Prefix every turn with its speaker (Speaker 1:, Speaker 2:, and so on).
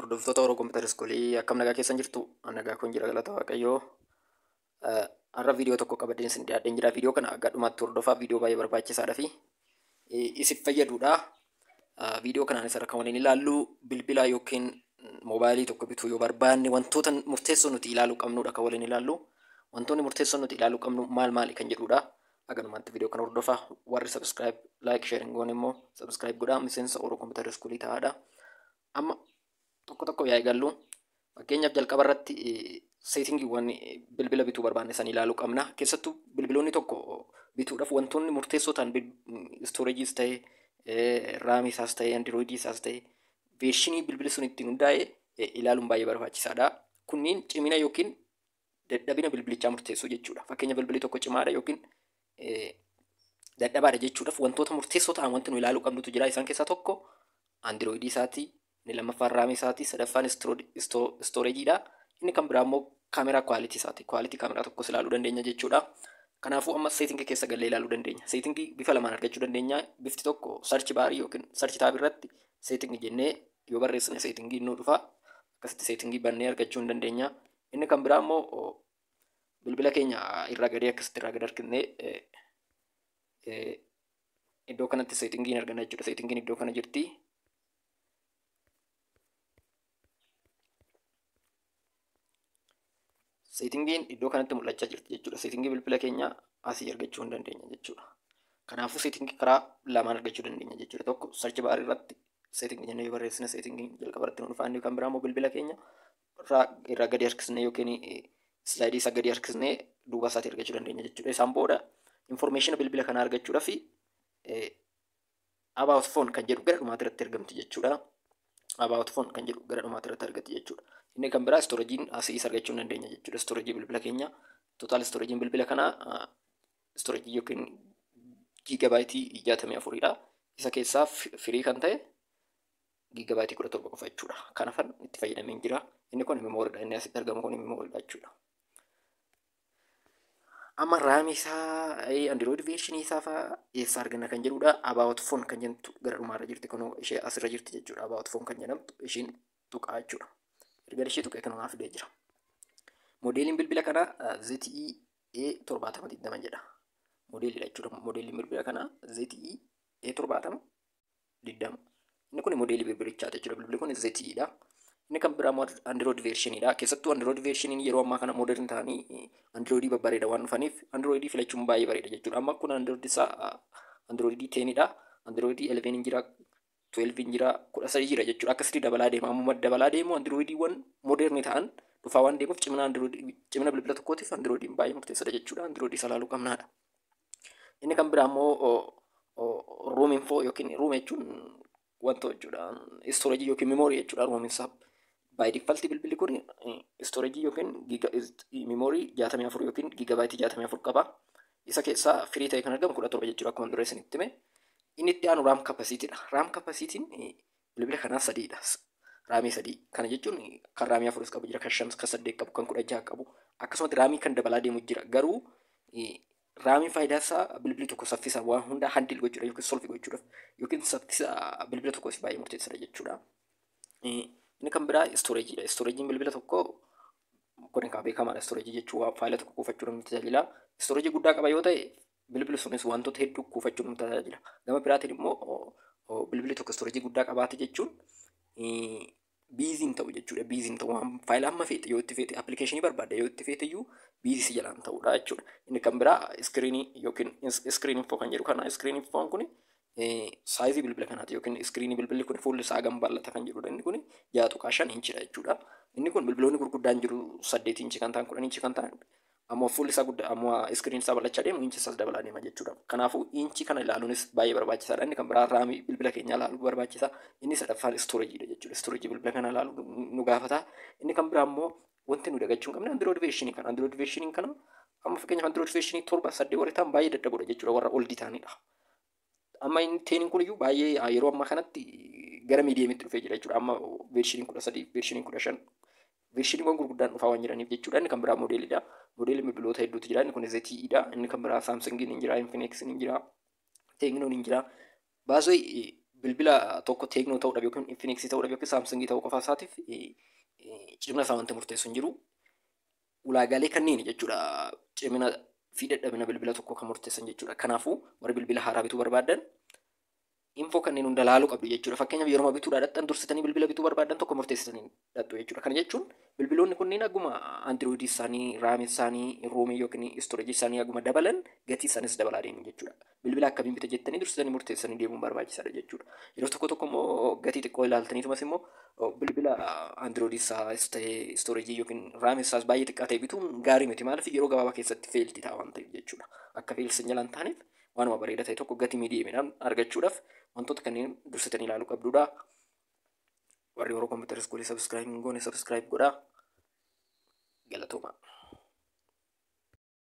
Speaker 1: Hordoftoota Oromoo Kompiitara Iskoolii, akkam nagaa keessan jirtu? Nagaa kun jira, galata Waaqayyoo. Har'a viidiyoo tokko qabadeen isin dhiyaadheen jira. Viidiyoo kana akka dhumaatti hordofaa, viidiyoo baay'ee barbaachisaadha fi isin fayyadudha. Viidiyoo kanaan isa kan waliin ilaallu bilbila yookiin moobaayilii tokko bituu yoo barbaanne wantoota murteessoo nuti ilaaluu qabnudha kan waliin ilaallu. Wantoonni murteessoo nuti ilaaluu qabnu maal maali kan jedhudha. Aganumaatti viidiyoo kana hordofaa. Warri subscribe, like, sharing goon immoo subscribe godhaa, miseensa Oromoo Kompiitara Iskoolii ta'aadha. Amma tokko tokko yaa eegallu. Fakkeenyaaf, jalqaba irratti settingiiwwan bilbila bituu barbaanne san ilaaluu qabna. Keessattuu bilbiloonni tokko bituudhaaf wantoonni murteessoo ta'an storageiis ta'e, RAMii isaas ta'e, Androidii isaas ta'e, versionii bilbilli sun ittiin hundaa'e ilaaluun baay'ee barbaachisaadha. Kunniin cimina yookiin dadhabina bilbilichaa murteessuu jechuudha. Fakkeenya, bilbilli tokko cimaadha yookiin dadhabaadha jechuudhaaf wantoota murteessoo ta'an wanti nu ilaaluu qabnutu jira. Isaan keessaa tokko Androidii isaati, inni lammaffaan RAMii isaati, sadaffaan storageiidha. Inni kan biraa immoo kaameraa quality isaati. Quality kaameraa tokkos ilaaluu dandeenya jechuudha. Kanaafuu amma settingii keessa gallee ilaaluu dandeenya. Settingii bifa lamaan argachuu dandeenya. Bifti tokko search barii yookiin search tabii irratti settingii jennee yoo barreessine settingii nu dhufa. Akkasitti settingii bannee argachuu hin dandeenya. Inni kan biraa immoo bilbila keenya irraa gadee akkasitti irraa gad harkisnee iddoo kanatti settingiin arganna jechuudha. Settingiin iddoo kana jirti. Settingiin iddoo kanatti mul'achaa jirti jechuudha. Settingii bilbila keenya asii argachuu hin dandeenya jechuudha. Kanaafuu settingii karaa lamaan argachuu dandeenya jechuudha. Tokko search barii irratti settingii jennee yoo barreessine settingiin jalqaba irratti nu dhufa. Inni kan biraa immoo bilbila keenya irraa gadi harkisnee yookiin slideii isaa gadi harkisnee duuba isaatii argachuu dandeenya jechuudha. Isaan booda informationa bilbila kanaa argachuudhaaf about phone kan jedhu gara dhumaatti irratti argamti jechuudha. About phone kan jedhu gara dhumaatti irratti argatti jechuudha. Inni kan biraa storageiin asii isa argachuu hin dandeenya jechuudha. Storageii bilbila keenya, total storageiin bilbila kanaa storageii yookiin gigabyteii 64dha. Isa keessaa free kan ta'e gigabyteii 17 qofa jechuudha. Kanaafan itti fayyadamee jira. Inni kun memorydha. Inni asitti argamu kun memorydha jechuudha. Amma RAMii isaa, Android versionii isaa fa'aa eessa arganna kan jedhudha. About phone kan jettu gara dhumaarra jirti, kunoo ishee asirra jirti jechuudha. About phone kan jedhamtu ishiin tuqaa jechuudha. Erga ishee tuqee kan fidee jira. Modeeliin bilbila kanaa ZTE A7020 jedha. Modeelidha jechuudha. Modeeliin bilbila kanaa ZTE A7020. Inni kun modeelii bilbilichaati jechuudha. Bilbilli kun ZTE dha. Inni kan biraa immoo Android versioniidha. Keessattuu Android versioniin yeroo ammaa kana modern ta'anii Androidii babbareeda waan dhufaniif Androidii filachuun baay'ee bareeda jechuudha. Amma kun Android isaa Androidii 10dha. Androidii 11 jira, 12 jira, 13 jira jechuudha. Akkasitti dabalaa deema. Ammuma dabalaa deemu Androidiiwwan modern ta'an dhufaa waan deemuuf cimina Androidii, cimina bilbila tokkootiif Androidiin baay'ee murteessaadha jechuudha. Androidii isa ilaaluu qabnaadha. Inni kan biraa immoo ROM info yookiin ROM jechuun wanta jechuudha. Storageii yookiin memory jechuudha ROM isaa. By default bilbilli kun storageii yookiin memory 64 yookiin gigabyteii 64 qaba. Isa keessaa free ta'e kan argamu 17 jechuudha, akkuma dura isinitti hime. Inni itti aanu RAM capacitydha. RAM capacityn bilbila kanaa sadiidha. RAMii sadii. Kana jechuun kan RAMii afuris qabu jira, kan shan, kan saddeet qabu, kan 16 qabu. Akkasumatti RAMii kan dabalaa deemu jira. Garuu RAMiin faayidaa isaa bilbilli tokko saffisa waan hundaa handle gochuudha yookiin solve gochuudhaaf yookiin saffisa bilbila tokkos baay'ee murteessaadha jechuudha. Inni kan biraa storageiidha. Storageiin bilbila tokkoo kun kan beekamaadha. Storageii jechuun waan faayila tokko kuufachuudhaaf nu tajaajila. Storageii guddaa qaba yoo ta'e bilbilli sunis wantoota hedduu kuufachuuf nu tajaajila. Gama biraatiin immoo bilbilli tokko storageii guddaa qabaate jechuun busyn ta'u jechuudha. Busyn ta'u, waan faayila amma feete yoo itti feete, applicationii barbaadde yoo itti feete iyyuu busy si jalaan ta'udha jechuudha. Inni kan biraa screenii yookiin screen info kan jedhu kana. Screen infoon kun sizeii bilbila kanaati yookiin screenii bilbilli kun fuulli isaa hagam bal'ata kan jedhudha. Inni kun 6.5 inchidha jechuudha. Inni kun bilbiloonni gurguddaan jiru, 8 inchi kan ta'an, 10 inchi kan ta'an, ammoo fuulli isaa guddaa, ammoo screen isaa bal'achaa deemu inchi isaas dabalaa deema jechuudha. Kanaafuu inchi kana ilaaluunis baay'ee barbaachisaadha. Inni kan biraa RAMii bilbila keenyaa ilaaluu barbaachisa. Inni sadaffaan storageiidha jechuudha. Storageii bilbila kana ilaaluu nu gaafata. Inni kan biraa immoo wanti nu dagachuu hin qabne Android versionii kana. Android versionii kana amma fakkeenyaaf Android versionii 7, 8 warri ta'an baay'ee dadhaboodha jechuudha, warra oldii ta'anidha. Amma inni teniin kun iyyuu baay'ee yeroo ammaa kanatti gara mediumitti dhufee jira jechuudha. Amma versioniin 13, versioniin 15, versioniiwwan gurguddaan dhufaa waan jiraniif jechuudha. Inni kan biraa modeelidha. Modeelii bilbiloota hedduutu jira. Inni kun ZTEdha. Inni kan biraa Samsungiin hin jira, Infinixin hin jira, Tecnoon hin jira. Baasoo Bilbila tokko Tecno ta'uudhaaf yookiin Infinix ta'uudhaaf yookiin Samsung ta'uu qofa isaatiif cimina isaa wanti murteessu hin jiru. Ulaagaalee kanneen jechuudha cimina fi dadhabina bilbila tokko kan murteessan jechuudha. Kanaafuu warri bilbila haaraa bituu barbaadan info kanneen hunda laaluu qabdu jechuudha. Fakkeenyaaf, yeroo bituudhaa dhaqxan dursitanii bilbila bituu barbaadan tokko murteessitanii dhaqxu jechuudha. Kana jechuun bilbiloonni kunneen akkuma Androidii isaanii, RAMii isaanii, ROMii yookiin storageii isaanii akkuma dabalan gatii isaanis dabalaa deemu jechuudha. Bilbila akkamiin bita jettanii dursitanii murteessanii deemuun barbaachisaadha jechuudha. Yeroo tokko tokko immoo gatii xiqqoo ilaaltaniitumas immoo bilbila Androidii isaas ta'ee storageii yookiin RAMii isaas baay'ee xiqqaa ta'e bituun gaarii miti. Maaliif? Yeroo gabaabaa keessatti failed ta'a waan ta'eef jechuudha. Akka fail jalaan taaneef waanuma bareedaa ta'e tokko gatii mediumiidhaan argachuudhaaf wantoota kanneen dursitanii ilaaluu qabdudha. Warri yeroo Computer Schoolii subscribe hin goone subscribe godhaa. Galatooma.